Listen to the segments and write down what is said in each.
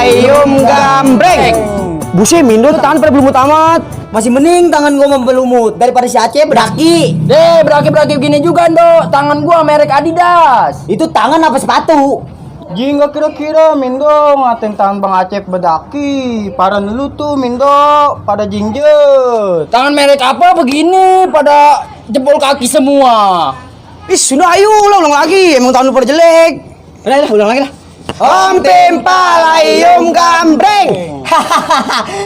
layum gambreng. Buset, Mindo tuh tangan pada belumut amat. Masih mending tangan gua membelumut daripada si Aceh bedaki. Beraki-beraki begini juga, Ndo. Tangan gua merek Adidas. Itu tangan apa sepatu? Ji nggak kira-kira Mindo ngatain tangan Bang Aceh bedaki. Para dulu tuh Mindo pada jinjet. Tangan merek apa begini pada jempol kaki semua. Ih, sudah ayo ulang lagi. Emang tangan lu pada jelek. Udah, ulang lagi lah. Om Timpa layum gambreng.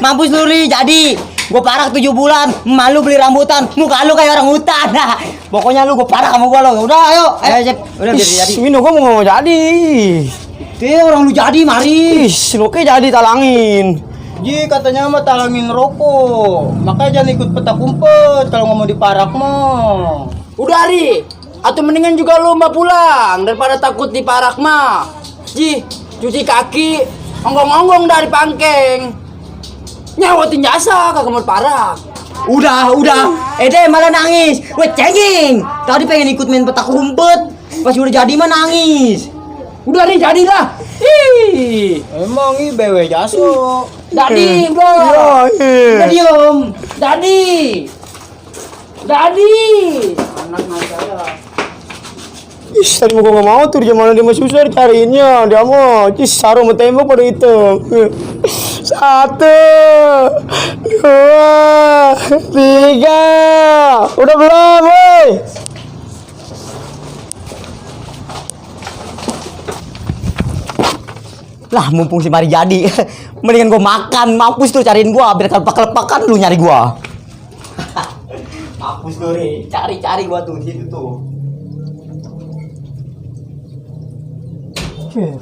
Mampus lu Ri, jadi gua parak 7 bulan, malu beli rambutan, muka lu kayak orang hutan. Pokoknya lu gua parak sama gua lo. Udah ayo, Cep. Udah biar jadi. Mindo gua mau jadi. Orang lu jadi mari. Ih, lo kayak jadi talangin. Ji katanya mah talangin rokok. Makanya jangan ikut petak umpet kalau nggak mau diparak mah. Udah, Ri. Atau mendingan juga lu mbak pulang daripada takut diparak mah. Ji, cuci kaki, onggong-onggong dari pangkeng. Nyawatin jasa kagak mau parak. Udah. Ede malah nangis. Weh cenging. Tadi pengen ikut main petak umpet. Pas udah jadi mah nangis. Udah nih jadilah. Ih, Emang ini bewe jaso. Dadi, udah. Udah diem. Dadi. Anak saya. Ih, tadi gua nggak mau tuh di mana dia mah susah cariinnya. Dia mau cis sarung sama tembok pada hitam. 1, 2, 3. Udah belum, woi? Lah mumpung si Mari jadi, mendingan gua makan. Mampus tuh cariin gua biar kelepak-kelepakan lu nyari gua. Mampus tuh Ri, cari gua tuh di situ tuh.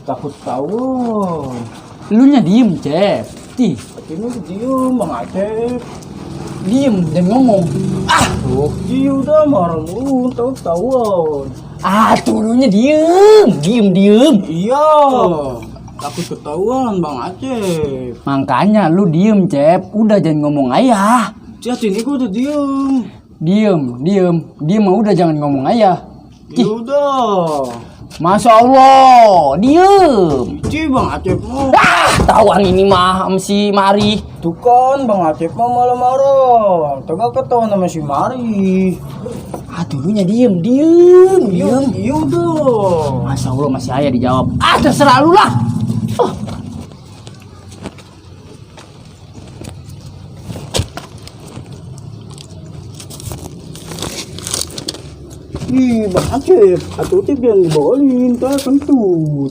Takut tahu. Lu nya diem, Cep. Ti, Ini diem Bang Aceh. diem dan ngomong. Ji udah marah lu tahu-tahuan. Tuh lu nya diem. Iya. Takut ketahuan Bang Aceh. Makanya lu diem, Cep. Udah jangan ngomong ayah. Ciat ini gua udah diem. Diem mah udah jangan ngomong ayah. Ya udah. Masya Allah, diem. Ci Bang Aceh mau. Tawan ini mah si Mari. Tuh kan Bang Aceh mau malah marah. Tengah ketahuan sama si Mari. Dulunya diem. Iya udah. Masya Allah masih ayah dijawab. Terserah lu lah. Ih Bang Aceh, atuh teh biar dibawain teh kentut.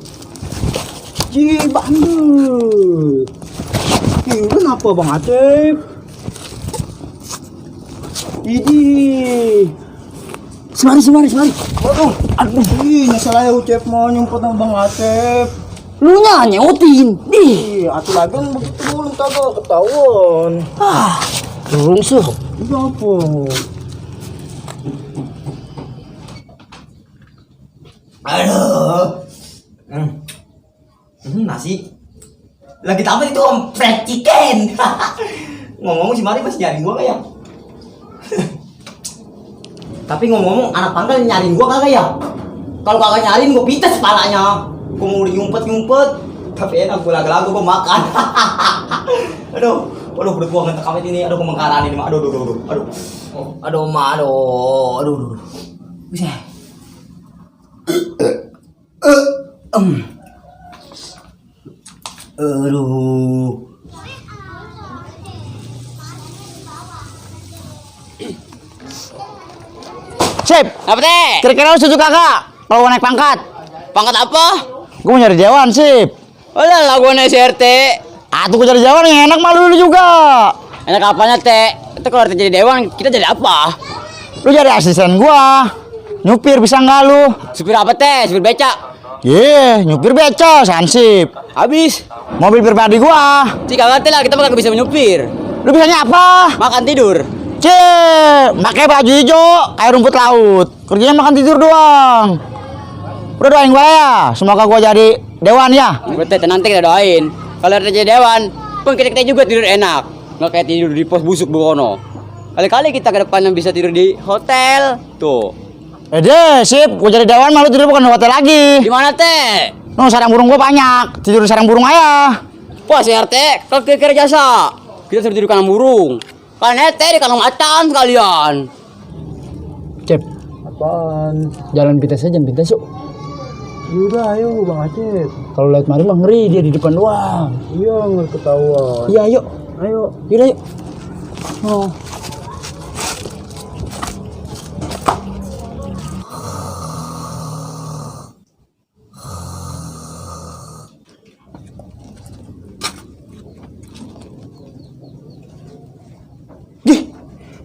Ji bandel. Ih kenapa Bang Aceh? Idi. Semari. Aduh. Ih masalah ya Ucep mau nyumput sama Bang Aceh. Lu nya nyautin. Ih, atuh lagi kan begitu dulu kagak ketahuan. Rungsuh. Itu apa? Aduh. Nasi. Lagi tamat itu om fried chicken. Ngomong-ngomong si Mari masih nyariin gua kayak. Tapi ngomong-ngomong anak pangkal nyariin gua kagak ya? Kalau kagak nyariin gua pites kepalanya. Gua mau nyumpet. Tapi enak gua lagu-lagu gua makan. Aduh, perut gua ngentek amat ini. Aduh, gua mengkaran ini, Mak. Aduh, Ma. Aduh. Bisa. Aduh. Cep, Apa teh? kira-kira lu setuju kagak kalau gua naik pangkat? Pangkat apa? Gua mau nyari Dewan, Sip. Lah gua SRT. Tuh gua cari Dewan yang enak malu lu juga. Enak apanya teh? Itu kalau kita jadi dewan, kita jadi apa? Lu jadi asisten gua. Nyupir bisa nggak lu? Supir apa teh? Supir becak. Nyupir beca, sansip. Habis. Mobil pribadi gua. Jika kagak lah kita bakal bisa menyupir. Lu bisanya apa? Makan tidur. Pakai baju hijau kayak rumput laut. Kerjanya makan tidur doang. Udah doain gua ya. Semoga gua jadi dewan ya. Betul, nanti kita doain. Kalau ada jadi dewan, pun kita juga tidur enak. Nggak kayak tidur di pos busuk bukono. Kali-kali kita ke depan bisa tidur di hotel. Tuh. Sip, gua jadi dewan malu tidur bukan di hotel lagi. Di mana teh? Sarang burung gua banyak. Tidur di sarang burung aja. Wah, si RT, kira jasa. Kita suruh tidur kandang burung. Kalian RT di kandang macan sekalian. Cep, Apaan? jalan pintas aja, pintas yuk. Yaudah ayo Bang Acep. Kalau lihat mari mah ngeri, dia di depan doang. Iya nggak ketahuan. Iya, yuk. Ayo. Yaudah, yuk. Oh.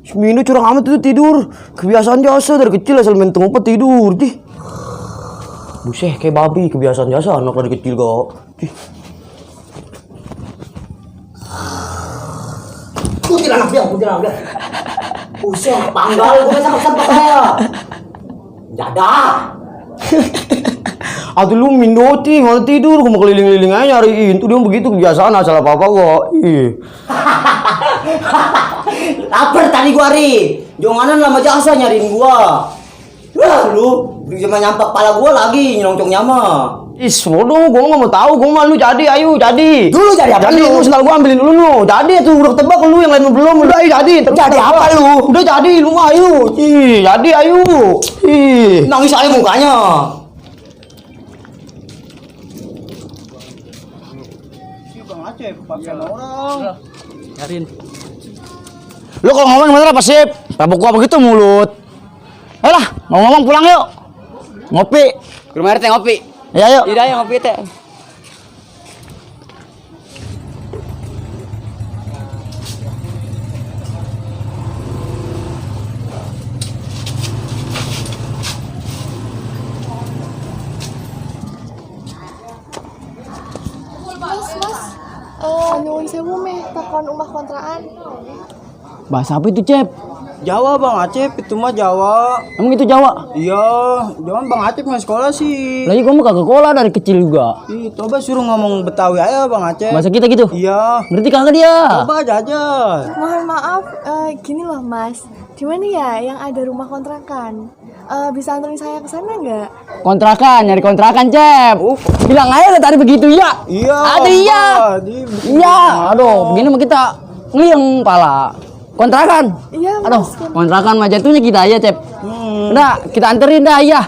Semino curang amat itu tidur. Kebiasaan jasa dari kecil asal main ngumpet tidur. Dih. Buset kayak babi kebiasaan jasa anak dari kecil kok. Dih. Kuntilanak dia. Buset, panggal gue sampai saya. Dadah. Atau lu mindoti mau tidur gua mau keliling-keliling aja nyariin. Tuh dia begitu kebiasaan asal apa-apa kok. Ih. Lapar tadi gua Ri. Jonganan lama jasa nyariin gua. Wah lu, cuma nyampak pala gua lagi nyelongcong nyama. Is, bodoh, gua nggak mau tahu, gua mah lu jadi, ayo jadi. Dulu jadi apa Jadi lu? lu setelah gua ambilin dulu nu. Jadi tuh udah tebak lu yang lain belum, udah ayo jadi. Terus Jadi apa lu? Udah jadi lu mah ayo. Ih, jadi ayo. Ih. Nangis aja mukanya. Si Bang Acep paksa orang. Nyariin. Lu kalau ngomong bener apa sih? Tabuk gua begitu mulut. Ayolah, mau ngomong pulang yuk. Ngopi. Ke rumah RT ngopi. Ya yuk. Tidak, yang ngopi teh. Nyuwun sewu meh takon omah kontrakan. Bahasa apa itu, Cep? Jawa Bang Acep, itu mah Jawa. Emang itu Jawa? Iya, jangan Bang Acep nggak sekolah sih. Lagi gua mah kagak sekolah dari kecil juga. Ih, coba suruh ngomong Betawi aja Bang Acep. Bahasa kita gitu. Iya. Ngerti kagak dia? Coba aja. Mohon maaf, gini loh Mas. Di mana ya yang ada rumah kontrakan? Bisa anterin saya ke sana nggak? Kontrakan, nyari kontrakan, Cep. Bilang aja tadi begitu ya. Iya. Ada iya. Di Iya. Aduh, begini mah kita ngeliang pala. Kontrakan. Iya Aduh, Mas. kontrakan mah jatuhnya kita aja, Cep. Udah, kita anterin dah, iya.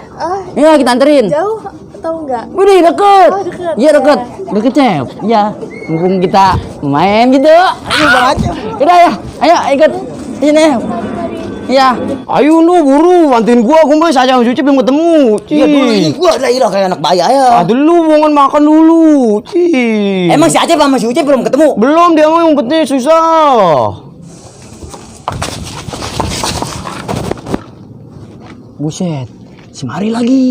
Iya, kita anterin. Jauh atau enggak? Udah deket. Oh, deket. Iya deket. Deket, Cep. Iya. Mumpung kita main gitu. Ayo Bang Acep. Udah ya. Ayo ikut. Sini. Iya. Ayo nu buru bantuin gua mah saja sama Cuci belum ketemu. Iya dulu ini gua ada ira kayak anak bayi Ah, ya. dulu bongan makan dulu. Cih. Emang si Acep sama si Ucep belum ketemu? belum dia mah ngumpetnya susah. Buset. Si Mari lagi.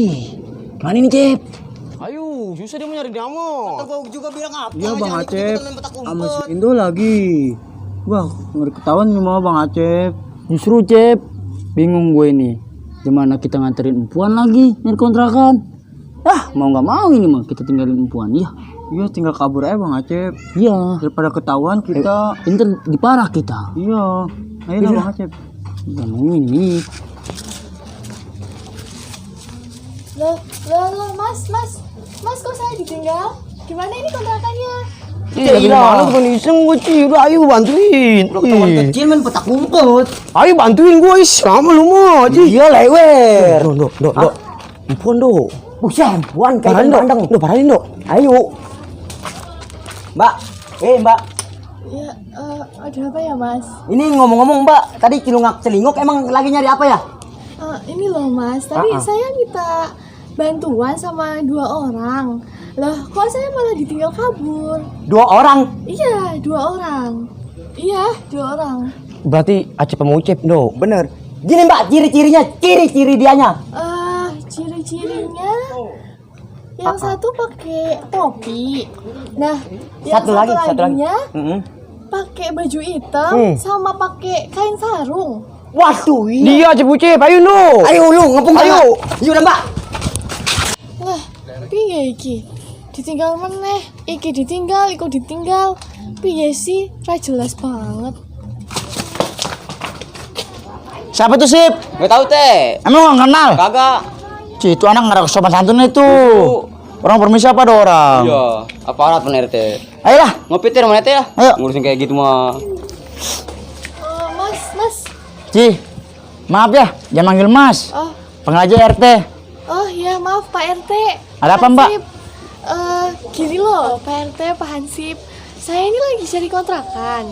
Gimana ini, Cep? Ayo, susah dia mau nyari nama. Gua juga bilang apa? Iya Bang jangan Acep. ikut-ikutan main petak Sama umpet. si Indo lagi. Wah, ngeri ketahuan nih mau Bang Acep. Justru, Cep. Bingung gue ini. Gimana kita nganterin empuan lagi nyari kontrakan? Ah, mau nggak mau ini mah kita tinggalin empuan. Iya. Iya, tinggal kabur aja Bang Acep. Iya. Daripada ketahuan kita. Inter diparah kita. Iya. Ayo lah Bang Acep. Jangan ngomongin ini. Loh, Mas kok saya ditinggal? Gimana ini kontrakannya? Iya, mana bukan iseng gua Ci. Udah ayo bantuin. Udah ketahuan Ih. kecil main petak umpet. Ayo bantuin gua is. Lama lu mah, Ci. Iya lewer. Do. Ampun do. Buset, buan Parahin kayak do. kandang. Do parahin do. Ayo. Mbak. Mbak. Ya, ada apa ya Mas? Ini ngomong-ngomong Mbak, tadi cilungak celingok emang lagi nyari apa ya? Ini loh Mas, tadi saya minta bantuan sama 2 orang. Loh, kok saya malah ditinggal kabur? 2 orang. Iya, 2 orang. Iya, 2 orang. Berarti Acep sama Ucep do. Bener. Gini Mbak, ciri-ciri dianya. Ciri-cirinya yang satu pakai topi. Nah, yang Satu lagi. laginya Mm-mm. pakai baju hitam sama pakai kain sarung. Waduh, iya. Dia Acep Ucep, ayo do. Ayo lu ngepung Ayo. Yuk dah Mbak. Lah, piye iki? Ditinggal meneh, iki ditinggal, iku ditinggal. Piye sih? Ra jelas banget. Siapa tuh Sip? Gak tahu, Teh. Emang gak kenal? Kagak. Ci, itu anak nggak ada kesopan santun itu. Orang permisi apa ada orang? Iya, aparat pun RT. Ayolah. Ngopi teh mana teh ya? Ayo. Ngurusin kayak gitu mah. Mas. Ci, maaf ya, jangan manggil Mas. Oh, Panggil aja RT. oh ya maaf Pak RT. Ada apa, Pak Mbak? Hansip. Gini loh Pak RT, Pak Hansip. Saya ini lagi cari kontrakan.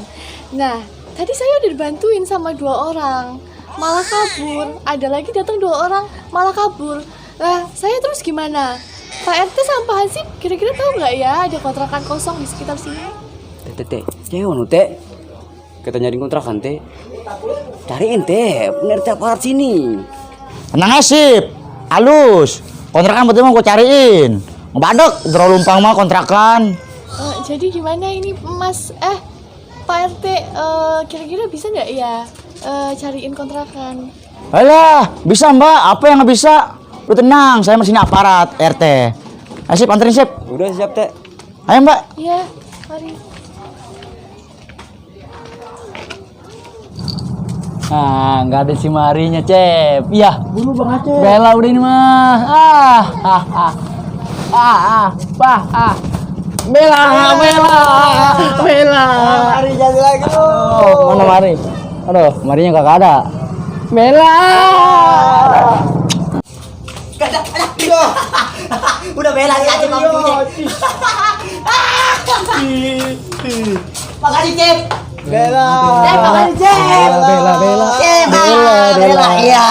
Nah, tadi saya udah dibantuin sama 2 orang, malah kabur. Ada lagi datang 2 orang, malah kabur. Nah, saya terus gimana? Pak RT sama Pak Hansip kira-kira tahu nggak ya ada kontrakan kosong di sekitar sini? Teh, cewek teh. Kita nyari kontrakan teh. Cariin teh, bener teh aparat sini. Tenang aja sip, halus. Kontrakan betul mau gue cariin. Ngebadek, terlalu lumpang mah kontrakan. Jadi gimana ini Mas? Pak RT, kira-kira bisa nggak ya cariin kontrakan? Alah, bisa Mbak. Apa yang nggak bisa? Lu tenang, saya masih aparat RT. Ayo sip, anterin sip. Udah siap teh. Ayo Mbak. Iya, mari. Ah, nggak ada si Marinya, Cep. Iya. Bulu Bang Aceh. Bela udah ini mah. Bela. Mari jadi lagi. Oh, mana Mari? Aduh, Marinya kagak ada. Bela. Udah bela si Aceh kamu cuy. Makasih Cep. Bela. Makasih Cep. Bela. Cep. Bela. Iya.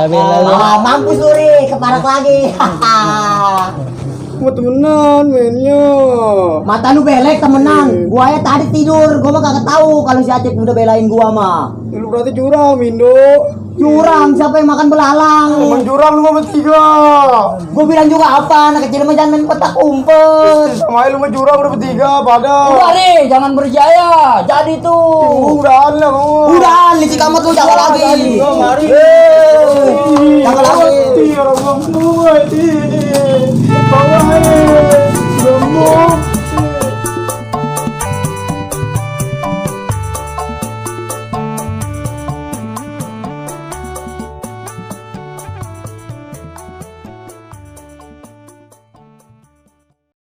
Bela. Mampus lu Ri, keparak lagi. Mau temenan mainnya. Mata lu belek temenan. Gua ya tadi tidur, gua mah kagak tahu kalau si Aceh udah belain gua mah. Lu berarti curang, Mindo. Curang, siapa yang makan belalang? Temen curang lu mah bertiga. Gua bilang juga apa, anak kecil mah jangan main petak umpet. Sama lu mah curang udah bertiga pada. Udah nih, jangan berjaya. Jadi tuh. Udah lah kamu. Udah, licik amat lu jangan lagi. Mari. Jangan lagi. Orang gua ini. Bawa